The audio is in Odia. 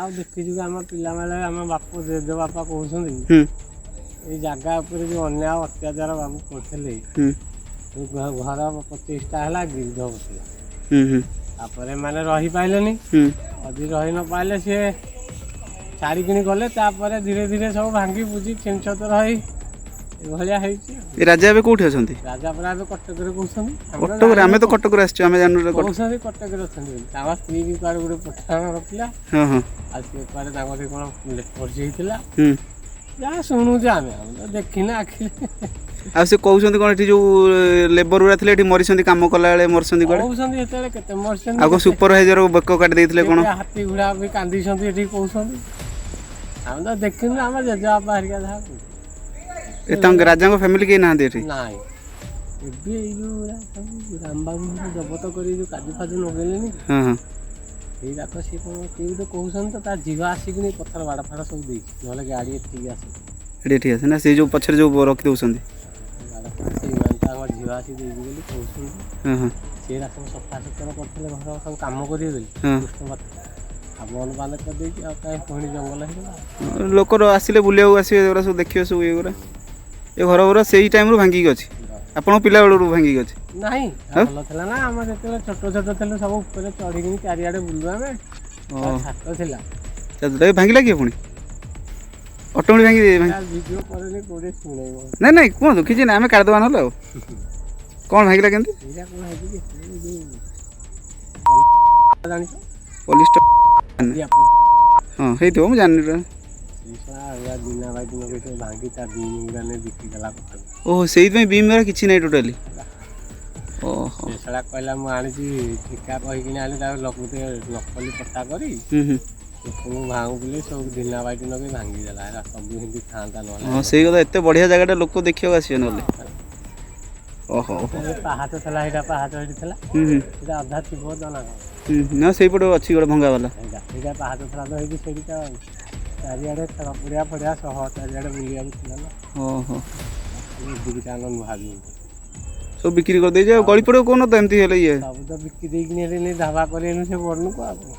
ଆଉ ଦେଖିଛୁ କି ଆମ ପିଲାମାନେ, ଆମ ବାପ ଜେଜେ ବାପା କହୁଛନ୍ତି, ଏଇ ଜାଗା ଉପରେ ଯୋଉ ଅନ୍ୟାୟ ଅତ୍ୟାଚାର ବାବୁ କରୁଥିଲେ, ଏ ଘର 25ଟା ହେଲା, ଗିରିଧ ବସିଲା। ହୁଁ ହୁଁ ତାପରେ ଏମାନେ ରହିପାଇଲେନି। ଯଦି ରହି ନ ପାଇଲେ, ସିଏ ଛାଡ଼ିକିଣି ଗଲେ। ତାପରେ ଧୀରେ ଧୀରେ ସବୁ ଭାଙ୍ଗି ବୁଜି ଛିନଛତର ହେଇ ଏଭଳିଆ ହେଇଛି ଆଉ। ଏ ରାଜା ଏବେ କୋଉଠି ଅଛନ୍ତି? ରାଜା ପରା ଏବେ କଟକରେ କହୁଛନ୍ତି। ଆମେ ତ କଟକରେ? ଆମେ ତ ଜାଣିନୁ। କଟକରେ ଆସିଛୁ, ଆମେ ଜାଣିନୁ କଟକ। କହୁଛନ୍ତି କଟକରେ ଅଛନ୍ତି ବୋଲି। ତାଙ୍କ ସ୍ତ୍ରୀ ବି କୁଆଡ଼େ ଗୋଟେ ପଠାଣ ରଖିଲା। ହଁ ହଁ ଆଉ ସିଏ କୁଆଡ଼େ ତାଙ୍କର କ'ଣ ଲେଟର ହେଇଥିଲା। ଯାହା ଶୁଣୁଛୁ ଆମେ, ଆମେ ତ ଦେଖିନା ଆଖିରେ। ଆଉ ସେ କହୁଛନ୍ତି କ'ଣ, ଏଠି ଯୋଉ ଲେବର ଗୁଡ଼ା ଥିଲେ, ଏଠି ମରିଛନ୍ତି, କାମ କଲାବେଳେ ମରିଛନ୍ତି କୁଆଡ଼େ। କହୁଛନ୍ତି ସେତେବେଳେ କେତେ ମରିଛନ୍ତି। ଆଉ କ'ଣ ସୁପରଭାଇଜର ବେକ କାଟି ଦେଇଥିଲେ କ'ଣ? କେତେ ହାତୀ ଘୋଡ଼ା ବି କାନ୍ଦିଛନ୍ତି ଏଠି କହୁଛନ୍ତି। ଆମେ ତ ଦେଖିନୁ, ଆମ ଜେଜେବାପା ହେରିକା ଯାହା କହୁଛନ୍ତି। ଏ ତାଙ୍କ ରାଜାଙ୍କ ଫ୍ୟାମିଲି କେହି ନାହାନ୍ତି ଏଠି? ନାଇଁ, ଏବେ ଏଇ ଯୋଉ ଗୁଡ଼ା ସବୁ ରାମବାବୁ ସବୁ ଜବତ କରି ଯୋଉ କାଜୁ ଫାଜୁ ଲଗେଇଲେନି, ହଁ ହଁ ଏଇରାକ ସିଏ କ'ଣ କିଏ ଗୋଟେ କହୁଛନ୍ତି ତ, ତା ଝିଅ ଆସିକିନି ପଥର ବାଡ଼ ଫାଡ଼ ସବୁ ଦେଇଛି, ନହେଲେ ଗାଡ଼ି ଏଠିକି ଆସେ। ଏଠି ଏଠି আছে ନା, ସେଇ ଯୋଉ ପଛରେ ଯୋଉ ରଖି ଦଉଛନ୍ତି? ବାଡ଼ ଫାଡ଼ ସେଇମାନେ ତାଙ୍କ ଝିଅ ଆସି ଦେଇଛି ବୋଲି କହୁଛନ୍ତି। ହଁ ହଁ ସେଇରା ସବୁ ସଫାସୁତୁରା କରିଥିଲେ, ଘର ସବୁ କାମ କରିବେ ବୋଲି। କୃଷ୍ଣ ପାତ୍ର ଆଉ ବନ୍ଦ ବାନ୍ଦ କରିଦେଇଛି, ଆଉ କାହିଁ ପୁଣି ଜଙ୍ଗଲ ହେଇଗଲା। ଲୋକ ଆସିଲେ ବୁଲିବାକୁ ଆସିବେ, ଏଗୁଡ଼ା ସବୁ ଦେଖିବେ ସବୁ। ଏଗୁଡ଼ା ଏ ଘର ଘର ସେଇ ଟାଇମ୍ରୁ ଭାଙ୍ଗିକି ଅଛି? ଆପଣଙ୍କ ପିଲାବେଳରୁ ଭାଙ୍ଗିକି ଅଛି? ନାହିଁ। ଆଉ? ଭଲ ଥିଲା ନା, ଆମେ ଯେତେବେଳେ ଛୋଟ ଛୋଟ ଥିଲୁ, ସବୁ ଉପରେ ଚଢ଼ିକିନି ଚାରିଆଡ଼େ ବୁଲୁ ଆମେ। ଛାତ ଥିଲା। ଏ ଭାଙ୍ଗିଲା କିଏ ପୁଣି? ଅଟୋମେଟିକ୍ ଭାଙ୍ଗି ଭିଡ଼ିଓ କରେନି, କୋଉଠି ଶୁଣେଇବ? ନାଇଁ ନାଇଁ, କୁହନ୍ତୁ, କିଛି ନାହିଁ, ଆମେ କାଟିଦେବା ନହେଲେ। ଆଉ କ'ଣ ଭାଙ୍ଗିଲା କେମିତି? ଏଇଟା କ'ଣ ହେଇଛି କି, ଏଇ ଯୋଉ ଜାଣିଛ? ପୋଲିସ? ଦିଆ। ହଁ, ହେଇଥିବ, ମୁଁ ଜାଣିନି। ସେଇ ଶଳା ଏଇଆ ବିନା ବାଇକ୍ ଲଗେଇ ସବୁ ଭାଙ୍ଗି ତା ବିମ୍ ଗୁଡ଼ା ନେଇ ବିକିଦେଲା କଟକ। ଓହୋ, ସେଇଥିପାଇଁ ବିମ୍ ଗୁରା କିଛି ନାହିଁ ଟୋଟାଲି। ଓହୋ। ସେ ଶଳା କହିଲା ମୁଁ ଆଣିଛି ଠିକା କହିକିନି ଆଣି, ତାକୁ ଗୋଟେ ନକଲି ପଟା କରି ହୁଁ ହୁଁ ଲୋକଙ୍କୁ ଭାଙ୍ଗୁ ବୋଲି ସବୁ ଦିନା ବାଇକ୍ ଲଗେଇ ଭାଙ୍ଗିଦେଲା। ଏରା ସବୁ ସେମିତି ଥାନ୍ତା ନହେଲେ। ହଁ, ସେଇ କଥା, ଏତେ ବଢ଼ିଆ ଜାଗାଟା, ଲୋକ ଦେଖିବାକୁ ଆସିବେ ନହେଲେ। ଓହୋ ଓହୋ। ଏ ପାହାଚ ଥିଲା, ଏଇଟା ପାହାଚ ଏଇଠି ଥିଲା। ହୁଁ ହୁଁ ଏଇଟା ଅଧା ଥିବ ତ ନା କ'ଣ? ହୁଁ, ନା, ସେଇପଟେ ଅଛି ଗୋଟେ ଭଙ୍ଗା ବାଲା। ଏଇଟା ପାହାଚ ଥିଲା ତ ହେଇକି ସେଇଠି ତ ଚାରିଆଡ଼େ ଖେଳ ପଡ଼ିଆ ଫଡ଼ିଆ ସହ ଚାରିଆଡ଼େ ବୁଲିବାକୁ ଥିଲା ନା। ଓହୋ। ଏତିକି ଚାଲ ନୁହା ବି। ସବୁ ବିକ୍ରି କରିଦେଇଛି ଆଉ ଗଳି ପଡ଼ିବ କହୁନ ତ ଏମିତି ହେଲେ ଇଏ। ସବୁ ତ ବିକି ଦେଇକିନି ହେଲେ ଢାବା କରିବେନି ସେ ବଡ଼ଲୋକ ଆଉ କ'ଣ।